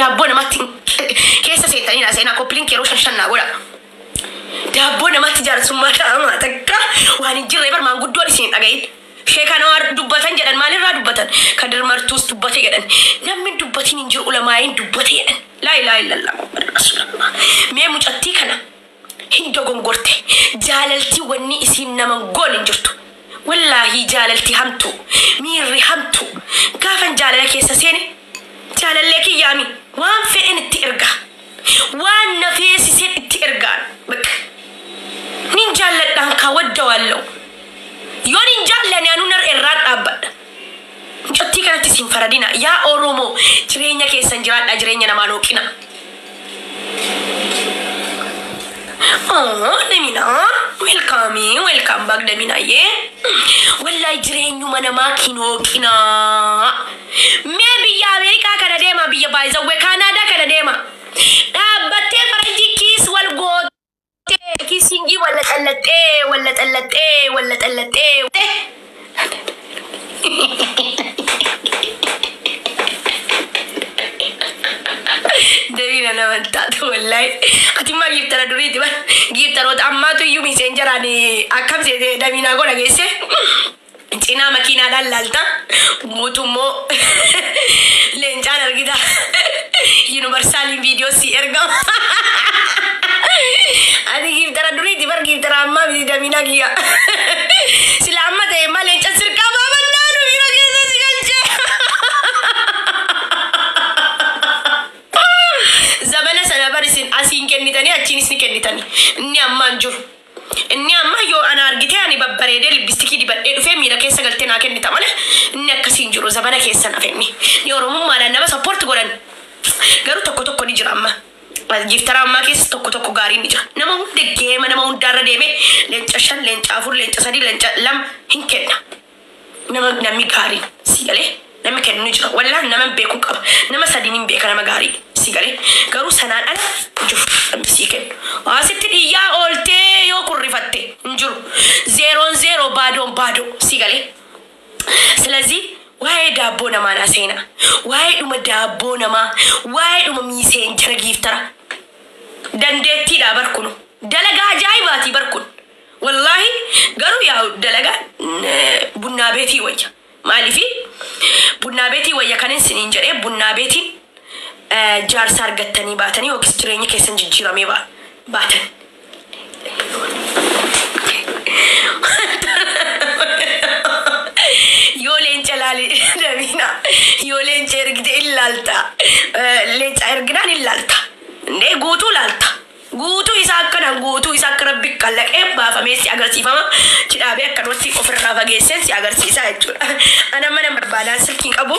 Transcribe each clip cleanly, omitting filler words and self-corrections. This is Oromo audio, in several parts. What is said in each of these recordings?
Daabboo namatti keessa seentanii naa seenaa copy link yeroo shan shan naa godha. Daabboo namatti jaarsummaa ta'amaa takka waan hin jirre bar maanguddoon isin hin dhagahin. Sheeka Nawaar dubbatan jedhan maalirraa dubbatan? Kadir Martuus dubbate jedhan. Namni hin dubbatin hin jiru ulamaa'iin dubbate jedhan. Laa ilaaha illallah Muhammad Rasuulallah. Mee mucattii kana hin dogongorte. Jaalaltii wanni isiin nama hin goone hin jirtu. Wallaahii jaalalti hamtuu. Miirri hamtuu. Gaafan jaalala keessa seene jaalallee kiyyaami waan fedhen itti erga. Waan na feesisen itti ergaan. Bakka. Nin jaalladhaan kaa waddawaallau. Yoon hin jaallane anuu nar irraan dhaabbadha. Mucattii kanatti isin faradina. Yaa Oromoo jireenya keessan jiraadhaa jireenya namaa hin hooqina. Oh, Damina, welcome, welcome back Damina yee. Wallahi jireenyuma namaa hin hooqina. Mee biyya Ameerikaa kana deema biyya baay'izawwee Kaanaadaa kana deema. Dhaabbattee faranjii kiss wal gootee kissing walla xallaxxee walla xallaxxee walla xallaxxee. Damina nama hin taatu wallahi. Ati immoo giiftara duriiti bar. Giiftaroota ammaatu iyyuu miseenjaraan akkam seete Daminaa godha geesse. Cinaa makiinaadhaan laalta. Guutummoo leencaan argita. Yuunivarsaaliin viidiyoo si ergama. Ati giiftara duriiti bar giiftara ammaa miti Daminaa kiyya. Sila amma ta'e immoo leenca sirkaa baafannaa nu bira keessa si galchee. Zamana sana bar isin asiin kennitanii achiinis ni kennitanii. Inni ammaa hin jiru. Inni amma yoo ana argite ani babbareedee lipstick dibadhee dhufee miira keessa galtee naa kennita malee inni akkasii hin jiru zamana keessa nafe inni. Ni oromummaadhaan nama support godhan. Garuu tokko tokko ni jira amma. Giiftara ammaa keessa tokko tokko gaariin ni jira. Nama hunda geema nama hundaarra deemee leenca 5, leenca 4, leenca 3, leenca 2 hin kenna. Nama namni gaariin si galee namni kennu ni jira. Wallaan nama beeku qaba. Nama sadiin hin beeka nama gaarii si galee. Garuu sanaan ala hin jiru namni sii kennu. Asitti dhiyyaa ooltee yoo kurrifatte hin jiru. Zeeroon zeeroo baadoon baadoo si galee. ስለዚህ waa'ee daabboo namaa naa seenaa. Waa'ee dhuma daabboo namaa, waa'ee dhuma miiseenjara giiftara. Dandeettiidha bar kunu. Dalagaa ajaa'ibaatii bar kun. Wallaahi garuu yaa dalagaa bunnaa beetii wayya. Maaliifi bunnaa beetii wayya kan isiniin jedhee bunnaa beetiin jaarsa argattanii baatanii yookiis jireenya keessan jijjiiramee baatan. Yoo leenca laali Damina yoo leenca ergite in laalta. Leenca erginaan in laalta. Indee guutuu laalta. Guutuu isaa akkanaan guutuu isaa akka rabbi kallaqee baafamee si agarsiifama. Cidhaabee akkanumatti ofirraa fageesseen si agarsiisa jechuudha. Ana mana barbaadaan silkiin qabu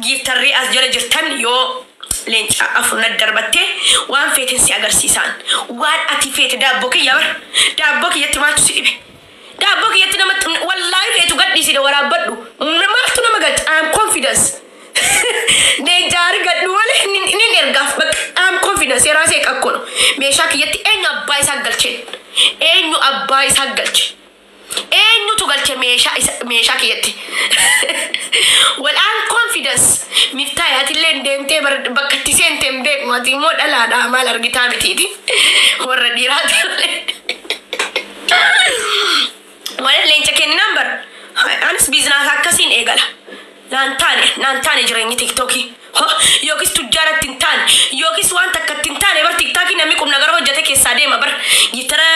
giiftarree as jala jirtan yoo leenca afur na darbattee waan feeten si agarsiisaan. Waan ati feete daabboo kiyya bar. Daabboo kiyyatti maaltu si dhibe? Daabboo kiyyatti namatti wallaahi feetu gadhiiside waraabbadhu. Maaltu nama galcha? I am confidence. Leenca argadhu malee nin ergaaf bakka I am confidence yeroo asee qakkono. Meeshaa kiyyatti eenyu abbaa isaa galcheen? Eenyu abbaa isaa galche? Eenyutu galche meeshaa isa meeshaa kiyyatti? Wal am confidence. Miftaa yaatillee deemtee bakka itti seente hin beeknu ati immoo dhalaadha maal argitaa mitiiti. Warra dhiiraati malee. Wala leenca kenninaan bar. Anis business akkasiin eegala. Naan taane naan taane jireenyi tiktookii. Yookiis tujjaaratti hin taane yookiis waan takka itti hin taane bar tiktookii namni qubna gara hojjete keessaa deema bar. Giftara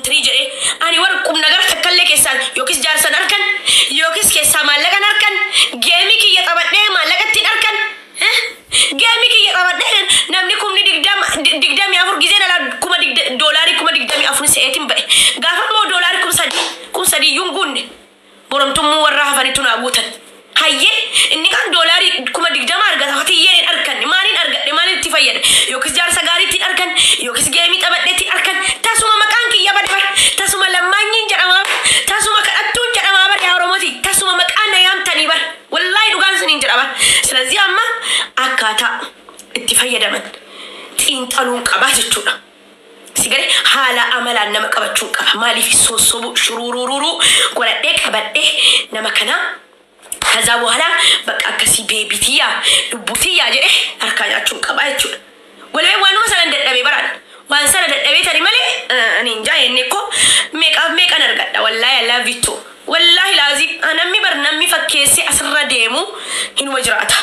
tirii jedhee ani war qubna gara takkallee keessaa yookiis jaarsan harkan yookiis keessaa maallaqan harkan game kiyya taphadhee maallaqa ittiin harkan. Game kiyya taphadhee namni kumni 24 gizeen alaa kuma doolaarii 24,000 se'eetiin ba'e. Gaafa immoo doolaarii 3,000 3,000 iyyuu hin guunne. Boromtummoo warra hafanitu naa guutan. Hayyee inni kan doolaarii 20,000 argata hatiyyeen hin arganne maaliin argadhe maaliin itti fayyada yookiis jaarsa gaarii ittiin argan yookiis game taphadhee ittiin argan tasuma maqaan kiyya bade bar tasuma lammaanyiin jedhamaa tasuma kadhattuun jedhamaa bar yaa Oromooti tasuma maqaan na yaamtanii bar wallaahi dhugaan siniin jedha bar. ስለዚህ amma akkaataa itti fayyadaman xiinxaluun qabaa jechuudha. Si galee haala amalaan nama qabachuun qaba. Maaliif sossobu shuruuruuruu godhadhee qabadhee nama kanaa ከዛ በኋላ በቃ akkasii baby tiyyaa lubbuu tiyyaa jedhee harkaa Waan sana dadhabeetani malee ani hin jaa jenne ko meeqaaf meeqan argadha wallaahi I love you too. Wallaahi laazim namni bar namni fakkeessee asirra deemu hinuma jiraata.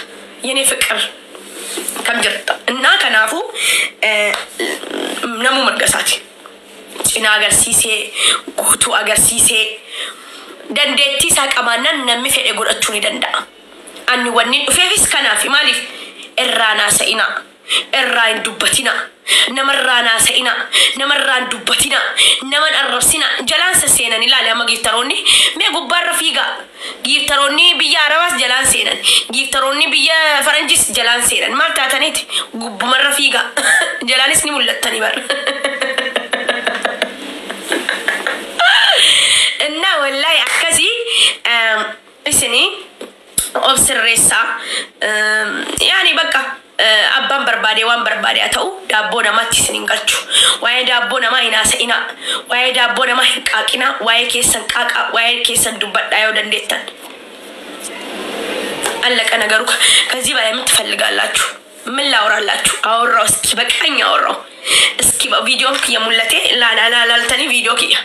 የኔ ፍቅር kam jirta እና kanaafuu namuu mirga isaati. Cinaa agarsiisee guutuu agarsiisee dandeettii isaa qabaannaan namni fedhe godhachuu ni danda'a. Ani wanni dhufeefis kanaaf maaliif irraa naasa'ina irraa hin dubbatina namarraa naasa'ina namarraa hin dubbatina naman arrabsina jalaan sesseenan ilaali amma giiftaroonni mee gubbaarra fiigaa giiftaroonni biyya arabaas jalaan seenan giiftaroonni biyya faranjis jalaan seenan maal taataniiti gubbumarra fiigaa jalaanis ni mul'attanii bara. እና ወላሂ akkasii isinii of sirreessaa yaani bakka abbaan barbaade waan barbaade haa ta'u daabboo namaatti isin hin galchu. Waa'ee daabboo namaa hin haasa'inaa. Waa'ee daabboo namaa hin qaaqinaa. Waa'ee keessan qaaqaa. Waa'ee keessan dubbadhaa yoo dandeettan. አለቀ ነገሩ። ከዚህ በላይ ምን ትፈልጋላችሁ? ምን ላውራላችሁ? አወራው እስኪ በቃኝ፣ አወራው እስኪ ቪዲዮ kiyya mul'ate laaltanii viidiyoo kiyya.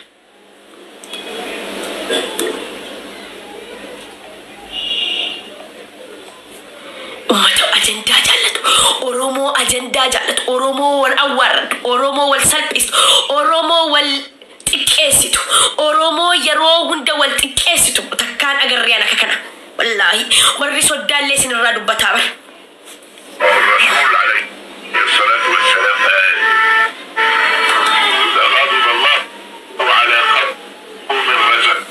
Uummata ajandaa jaallatu, Oromoo ajandaa jaallatu, Oromoo wal awwaarraddu, Oromoo wal salphistu, Oromoo wal xiqqeessitu, Oromoo yeroo hunda wal xiqqeessitu takkaan agarreen akka kana. Wallaahi warri soddaallee isinirraa dubbataa bara. الرسول عليه الصلاة والسلام قال إذا غضب الله على قوم رزقهم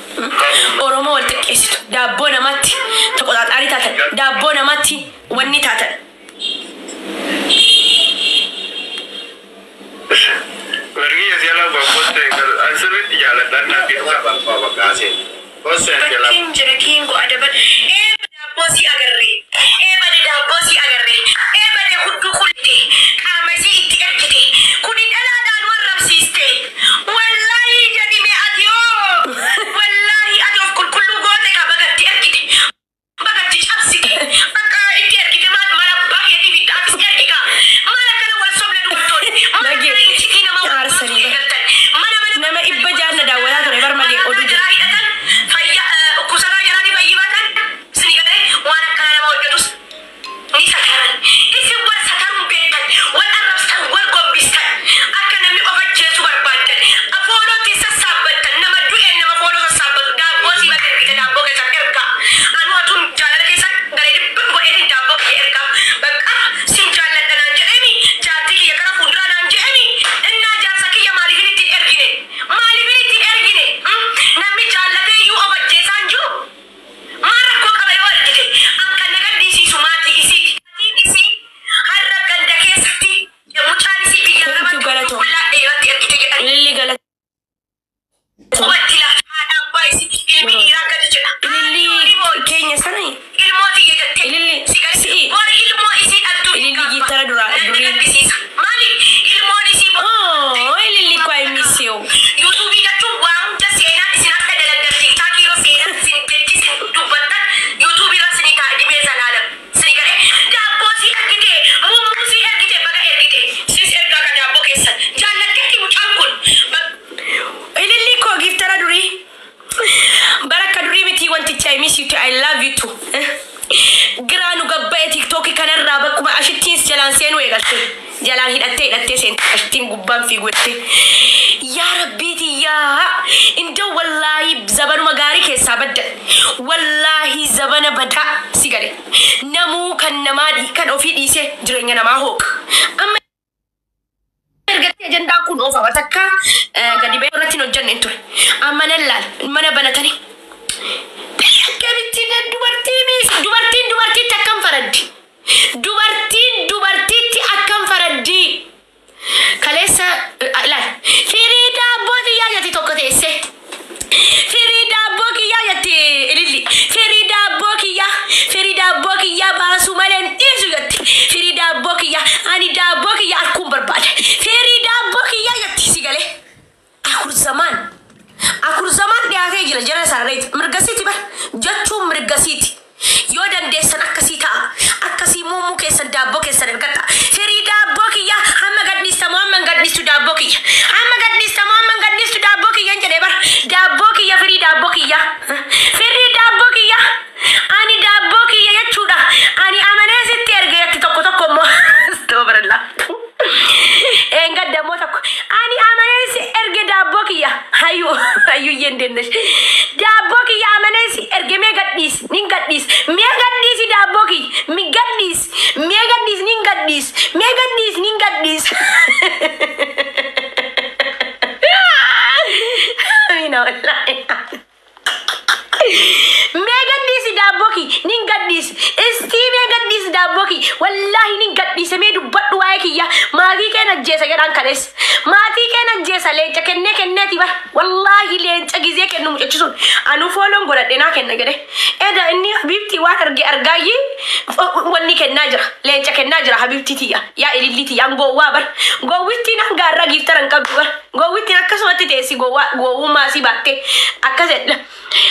Oromoo wal xiqqeessitu daabboo namatti toqoxaaxaarii taatan daabboo namatti wanni taatan. Warri jala boqqottee asirratti jaaladhaan fi Bakkiin jira kiingo adaban eeba daabboo si agarree eebade daabboo si agarree eebade hudduu kulte qaama isii itti ergite kuni dhalaadhaan warrabsiiste wallaahi jedhime ati yoo wallaahi ati of qulqulluu goote ka bagatti ergite bagatti cabsite bakka itti ergite maal mala abbaa keetii fidda atis ergi kaa maal akkana wal sobne dubartoonni maal akkana ibsitii nama wal eegaltan mana mana nama dhibba jaanna daawwataa ture bar malee oduu jira. Hidhatan fayya dhukkubsataa jalaa fayyifatan sini galee waan akkana nama hojjetus ni sakaran isin wal sakaruun beektan wal arrabstan wal gombistan akka namni of ajjeesu barbaaddan foolootti sassaabbattan nama du'een nama fooloo sassaabbatu daabboo si bakka ergite daabboo keessan ergaa anu atuun jaalala keessan galee dhibban godheetiin daabboo kiyya ergaa bakka sin jaalladha naan jedhemi jaartii kiyya gara fuulduraa naan jedhemi innaa jaarsa kiyya maaliifin ittiin ergine maaliifin ittiin ergine namni jaallatee iyyuu of ajjeesaan jiru maal rakkoo qaba yoo argite an kan na gaddisiisu maatii isiiti maatiin isii har'a ganda keessatti mucaan isii biyya arabaatti qullaa dheeratti ergite jedhani Ililli galata. qubatti laata haadha abbaa isii ilmi dhiiraa gadi jedha Ililli keenya sana ilmoo tiyya jettee Ililli si gadi si'i. warri ilmoo isii dhaltuu hin Ililli gaabba. giittara duraa Namni durii. gaddisiisa maali ilmoon isii Oh, ililli koo I miss you. yuutuubii jechuun waan hunda seenaa isin akka dalagdan tiiktaakii irra seenaa isin jechi isin dubbattan yuutuubii irra isinii ta'a dhibee zalaalam isinii galee daabboo sii ergite mummuu sii ergite baga ergite siis ergaa ka daabboo keessan jaallatteetti mucaan kun Ililli koo giiftara durii. Bara akka durii miti wanticha I miss you too. I love you too. Giraa nu gabba'e tiktookii kanarraa bakkuma ashittiinis jalaan seenuu eegalte. Jalaan hidhattee hidhattee seente ashittiin gubbaan fiigu jette. Yaa rabbiiti yaa inda wallaahi zabanuma gaarii keessaa baddan. Wallaahi zabana badaa si gale. Namuu kan namaa kan ofii dhiisee jireenya namaa hooqa. Amma ergatti ajandaan kun oofama takka gadi ba'ee irratti hin hojjenne hin ture. Amma nan laal mana banatanii. Akkamitti dubartii miis dubartiin dubartiitti akkam faraddi? Dubartiin dubartiitti akkam faraddi? Kaleessa laal firii daabboo xiyyaa jetti tokko teesse. Firii daabboo kiyyaa jetti ililli. Firii daabboo kiyyaa firii daabboo kiyyaa baasuu malee hin dhiisu jetti. Firii daabboo kiyyaa ani daabboo kiyyaa arguun barbaada. Firii daabboo kiyyaa jetti si galee. Akur zamaan. Akur zamaan dhiyaatee jira jara sarreeti. Mirgasiiti bar jechuun mirgasiiti. Yoo dandeessan akkasii ta'a. Akkasii muumuu keessan daabboo keessan ergadha. Firii daabboo kiyyaa hamma gadhiistamu hamma hin gadhiistamu. gadhiistu daabboo kiyya? Amma gadhiista moo amma hin gadhiistu daabboo kiyya hin jedhee bara. Daabboo kiyya, firii daabboo kiyya. Firii daabboo kiyya. Ani daabboo kiyya jechuudha. Ani amanee sitti erge jetti tokko tokko immoo. Astoofarallaa. Eengadda immoo tokko. Ani amanee si erge daabboo kiyya. Hayyuu hayyuu iyyeen. Daabboo kiyya amanee si erge, mee gadhiis, nin gadhiis. Mee gadhiisi daabboo kiyya. Mi gadhiis. Mee gadhiis, nin gadhiis. Mee gadhiis, nin gadhiis. Amina wallaahi. Mee gadhiisi daabboo kiyya, nin gadhiis. Istii mee gadhiisi daabboo kiyya. Wallaahi nin gadhiise, mee dubbadhu waa'ee kiyya. Maatii kee ajjeesa jedhaan kalees. Maatii kee ajjeesa, leenca kennee kenneeti bar. Wallaahi leenca gizee kennu mucachisuun. Anu fooloon godhadhe naa kenna jedhe. Eda inni habiibtii waan arge argaayyi wanni kennaa jira. Leenca kennaa jira habiibtii tiyya. Yaa ilillii tiyya gowwaa bar. Gowwittiin hanga har'a giiftara hin qabdu bar. Gowwittiin akkasumatti teessi gowwaa gowwummaa si baattee akkas jedha.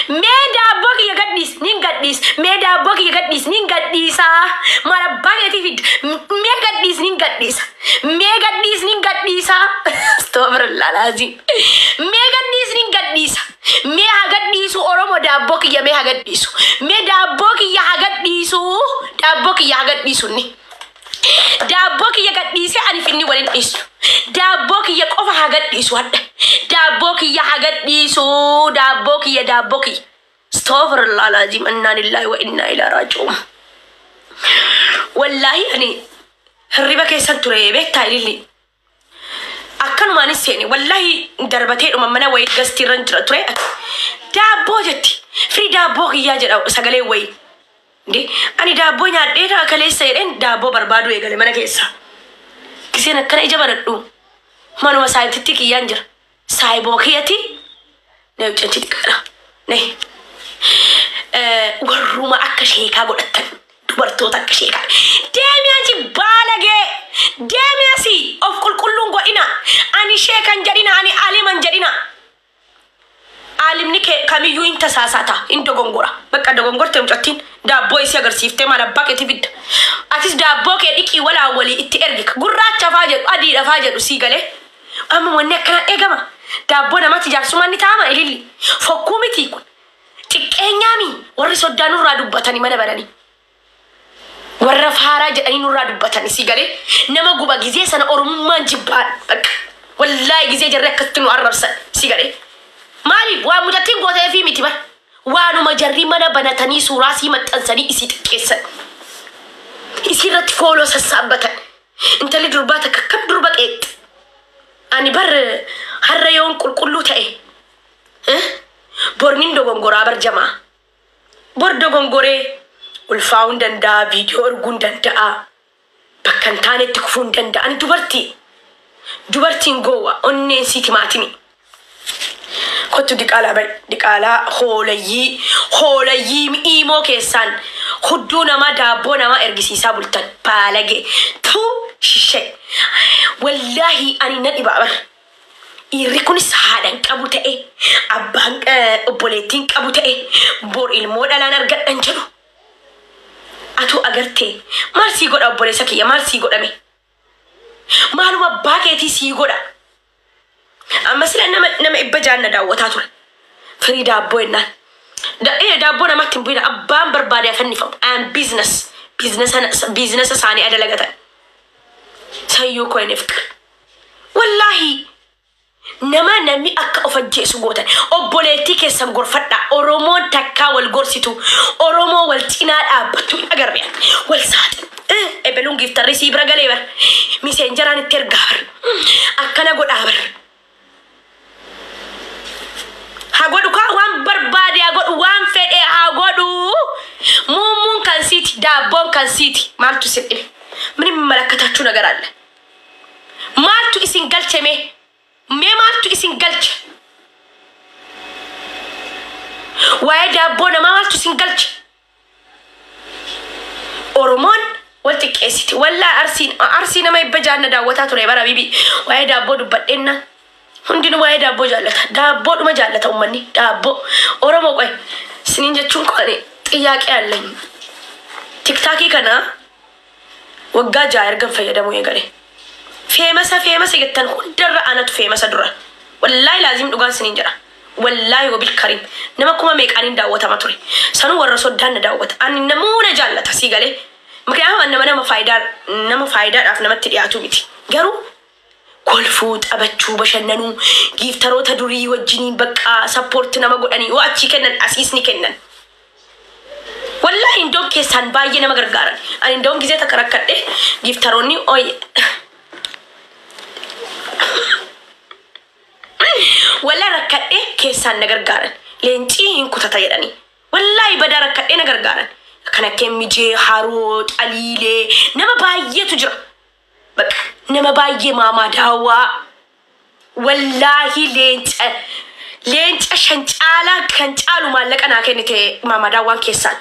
Mee daabboo kiyya gadhiis, nin gadhiis. Mee daabboo kiyya gadhiis, nin gadhiisaa. Maal abbaa keetii fidda? Mee gadhiis, nin gadhiisa. Mee gadhiis, nin gadhiisaa. Astoofarallaa laazim. Mee gadhiis, nin gadhiisa. Mee haa gadhiisu Oromoo daabboo kiyya, mee haa gadhiisu. Mee daabboo kiyya haa gadhiisu. Daabboo kiyya haa gadhiisu inni. Daabboo kiyya gadhiisee ani finni waliin dhiisu. Daabboo kiyya qofa haa gadhiisu hadha. Daabboo kiyya haa gadhiisu. Daabboo kiyya, daabboo kiyya. Astoofarallaa laazim, innaa lillaahi wa innaa ilaa raaji'uun. Wallaahi ani hirriba keessan ture, beektaa ililli. Akkanumaanis seene, wallaahi darbateedhuma mana wayii gastiirra jira ture. Daabboo jetti. Firii daabboo kiyyaa jedha sagalee wayii. Ndi ani daabboo nyaadhee kaleessa jedheen daabboo barbaadu eegale mana keessa. Giseen akkana ija banadhu. Manuma saayibtitti kiyyaan jira. Saayiboo kiyyati. Na uccanchi xiqqaadha. Ne. Warruma akka sheekaa godhattan, dubartoota akka sheekaa. Deemi achi baalagee. Deemi asii, of qulqulluun godhina. Ani sheekan jedhina, ani aliman jedhina. Alimni kee kamiyyuu hin tasaasata, hin dogongora. Bakka dogongorte mucattiin daabboo isii agarsiiftee maal abbaa keetii fidda? Atis daabboo kee dhiqii walaa walii itti ergi. Gurraacha faa jedhu, adiidha faa jedhu, sii galee. Amma wanni akkanaa eegama. Daabboo namatti jaarsummaan ni taa'ama ililli. Fokkuu miti kun. Xiqqeenyaami warri soddaa nurraa dubbatanii mana bananii. Warra faaraa jedhanii nurraa dubbatanii, sii galee, nama guba gizee sana oromummaan jibbaan. Bakka wallaahi gizee jarri akkasitti nu arrabsan, sii galee. Maaliif waan mucattiin gootee fi miti bar. Waanuma jarri mana banatanii suuraa sii maxxansanii isii xiqqeessan. Isii irratti follow sassaabbatan. Intalli durbaa takka akkam durba qeexxe. Ani bar har'a yoon qulqulluu ta'e, bornin dogongoraa bar jamaa. Bor dogongoree ulfaa'uu hin danda'a, viidiyoo arguu hin danda'a, bakka hin taanetti kufuu hin danda'a. Ani dubartii. Dubartiin gowwa onneen sii timaatimi. Kottu diqaalaa ba'i. Diqaalaa hoolayyii, hoolayyii iimoo keessaan hudduu namaa daabboo namaa ergisiisaa bultan. Baalagee. Tuu shishee. Wallaahi ani na dhibaa bar. Dhiirri kunis haadhan qabu ta'e, abbaan obboleettiin qabu ta'e, bor ilmoo dhalaan argadhan jedhu. Atuu agartee maal sii godha obboleessa kiyya, maal sii godhame? Maaluma abbaa keetii sii godha? Amma sila nama 600 na daawwataa ture. Firii daabboo jennaan. Daabboo namatti hin bu'ina, abbaan barbaade afannifamu. Am business. Business isaanii adalagatan. Sayyuu koo hin ifqir. Wallaahi nama namni akka of ajjeesu gootan. Obboleettii keessan gorfadha. Oromoon takkaa wal gorsitu, Oromoo wal cinaa dhaabbattu hin agarre. Wal saaxilu. Ebeluun giiftarri sii bira galee bar. Miseenjaraan itti ergaa bar. Akkana godhaa bar. Haa godhu kaa, waan barbaade haa godhu, waan fedhe haa godhu. Muummuun kan siiti, daabboon kan siiti. Maaltu isin dhibe? ምንም የሚመለከታችሁ ነገር አለ? Maaltu isin galche mee? Mee maaltu isin galche? Waa'ee daabboo namaa maaltu isin galche? Oromoon wal xiqqeessiti. Wallaa Arsiin Arsii nama 600 na daawwataa ture bara bibi. Waa'ee daabboo dubbadheenna. Hundinuu waa'ee daabboo jaallata. Daabboodhuma jaallata uummanni. Daabboo. Oromoo qoy. Isiniin jechuun koo ani ጥያቄ አለኝ. Tiktaakii kana waggaa 6 ergan fayyadamuu eegale. Famous famous jettan hundarra anatu famous dura. Wallaahi laazim dhugaan siniin jedha. Wallaahi wabil karim nama kuma meeqaaniin daawwatama ture. Sanuu warra soddaan na daawwata. Ani namoota jaallata sii galee. Miknyaatu nama nama faayidaa nama faayidaadhaaf namatti dhiyaatu miti. Garuu kolfuu, taphachuu, bashannanuu, gifteroota durii wajjiniin bakka support nama godhanii yoo achii kennan asiis ni kennan. Wallaahi indoon keessaan baay'ee nama gargaaran. Ani indoon gizee takka rakkadhe gifteroonni oy wallaahi rakkadhe keessaan na gargaaran. Leencii hin kutata jedhanii. Wallaahi badaa rakkadhe na gargaaran. Kan akka mijee, haroo, xaliilee nama baay'eetu jira. Bakka nama baay'ee maamaa daawwaa. Wallaahi leenca leenca shan caalaa kan caalu maallaqa naa kennite maamaa daawwaan keessaan.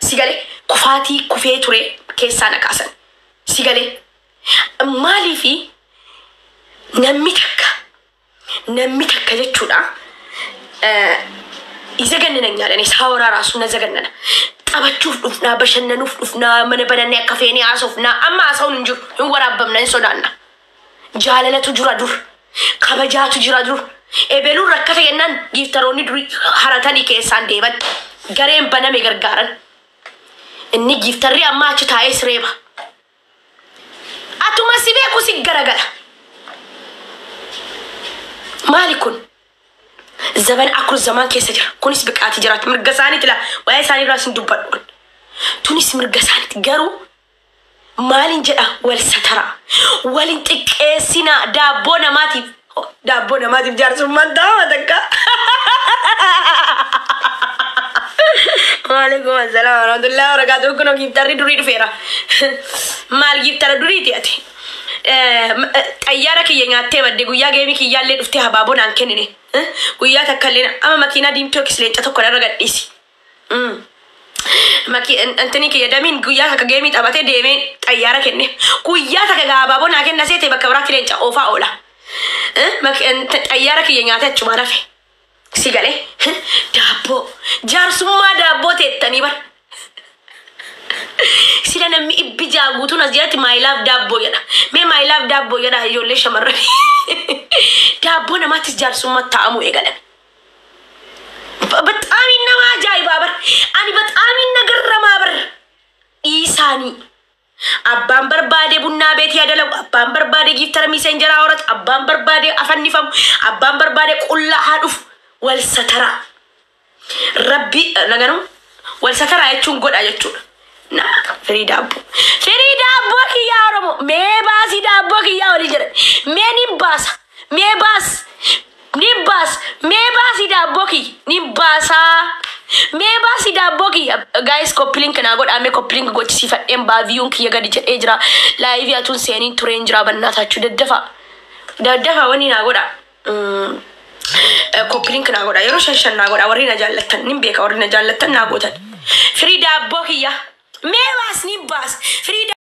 Si galee kufaatii kufee ture keessaa na kaasan. Si galee maaliifi namni takka jechuudha ይዘገንነኛል። እኔ ሳወራ ራሱ ነዘገነነ taphachuuf dhufnaa, bashannanuuf dhufnaa, mana banannee akka feenee haasofnaa. Amma haasa'uun hin jiru, hin waraabamna, hin sodaanna. Jaalalatu jira dur, kabajaatu jira dur. Ebeluun rakkate jennaan gifteroonni durii haratanii keessaan deeman, gareen baname gargaaran. Inni gifterri amma achi taa'ee sireeba. Atuma si beeku si garagala. Maali kun? Zaban akur zaman keessa jira. Kunis biqaatii jiraatu. Mirga isaaniiti laa. Waa'ee isaanii irraa sin dubbadhu. Tunis mirga isaaniiti. Garuu maalin jedha, wal sataraa. Walin xiqqeessinaa daabboo namaatiif. Daabboo namaatiif jaarsummaan taa'ama takka. Waalaikum assalam warahmatullahi wabarakatuh. Kunoo gifterri durii dhufeera. Maal giftera duriiti ati? Xayyaara kiyya nyaattee badde, guyyaa geemii kiyyaallee dhuftee habaaboo naan kennine. Guyyaa takka illee amma makiinaa diimtuu yookiis leenca tokko narra gadhiisi. Maki antini kiyya damiin guyyaa takka geemii taphatee deemee xayyaara kenne. Guyyaa takka habaaboo naa kenna seete bakka biraatti leenca oofaa oola. Xayyaara kiyya nyaatee achumaan hafe. Si galee daabboo jaarsummaa daabboo teettanii bara. Sila namni ibbi jaa guutuun as jalatti maayilaaf daabboo jedha. Mee maayilaaf daabboo jedha ijoollee shamarranii. Daabboo namaattis jaarsummaa taa'amuu eegalan. በጣም nama ajaa'ibaa bar. Ani በጣም nagarramaa bar. Dhiisaanii. Abbaan barbaade bunnaa beetii dalagu, abbaan barbaade giftera messenger horatu, abbaan barbaade afannifamu, abbaan barbaade qullaa haa dhufu. Wal sataraa. Rabbi naganu wal sataraa jechuun godha jechuudha. Na firii daabboo. Firii daabboo kiyyaa Oromoo. Mee baasii daabboo kiyyaa olii jedhan. Mee ni baasa. Mee baas. Ni baas. Mee baasii daabboo kiyya. Ni baasaa. Mee baasii daabboo kiyya. Guys, copy link naa godhaa, mee copy link gochisiifadheen baa, viewun kiyya gadi jedhee jira. Live atuun seeniin tureen jira bannaataachuu daddafa. Daddafa wani naa godhaa. Copy link naa godhaa, yeroo shan shan naa godhaa, warri na jaallattan nin beeka, warri na jaallattan naa gootan. Firii daabboo kiyya. Mee baas, ni baas. Firii.